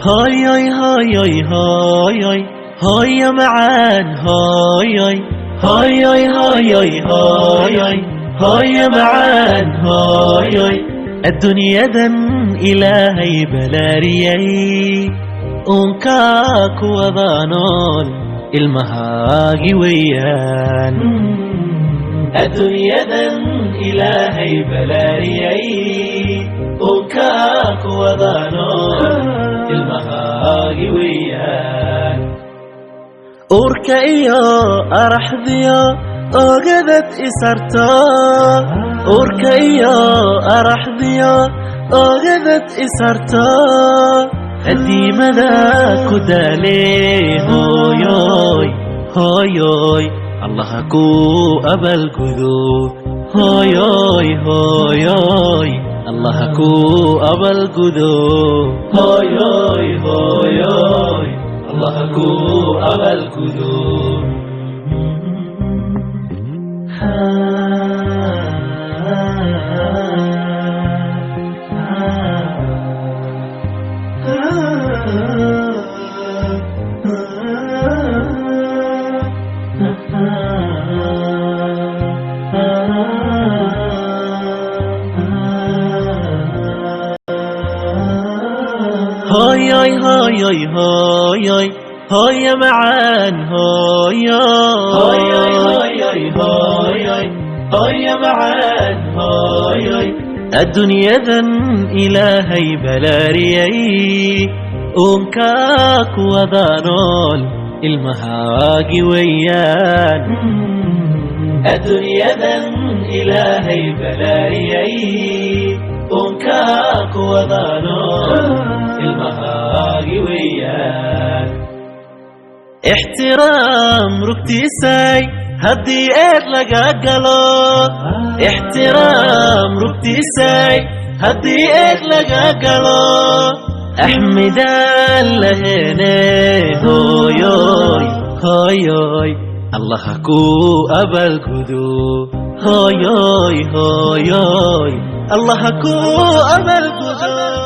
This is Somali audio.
Hooyoy, hooyoy, hooyoy, hooyo macaan, hooyoy, hooyoy, hooyoy, hooyoy, hooyo macaan, hooyoy. Adduunyadan Ilaahay balaariyay, uunkaa ku wada nool ilmahaagi weeyaan. Adduunyadan Ilaahay balaariyay, uunkaa ku wada nool ilmahaagi weeyaan. Uurka iyo araxdiyo ogadad isarto, uurka iyo araxdiyo ogadad isarto, adiimada ku daale, hooyoy, hooyoy, Allaha ku abaalgudo. Hooyoy, hooyoy, Allaha ku abaalgudo. Hooyoy, hooyoy, Allaha ku abaalgudo. Hooyoy, hooyoy, hooyoy, hooyo macaan, hooyoy, hooyoy, hooyoy, hooyoy, hooyo macaan, hooyoy. Adduunyadan Ilaahay balaariyay, uunkaa ku wada nool ilmahaagi weeyaan. Adduunyadan Ilaahay balaariyay, uunkaa ku wada nool ilmahaagi weeyaan. Ixtiraam rugtiisay haddii eed laga galo, ixtiraam rugtiisay haddii eed laga galo, axmidaan laheene, hooyoy, hooyoy, Allaha ku abaalgudo. Hooyoy, hooyoy, Allaha ku abaalgudo.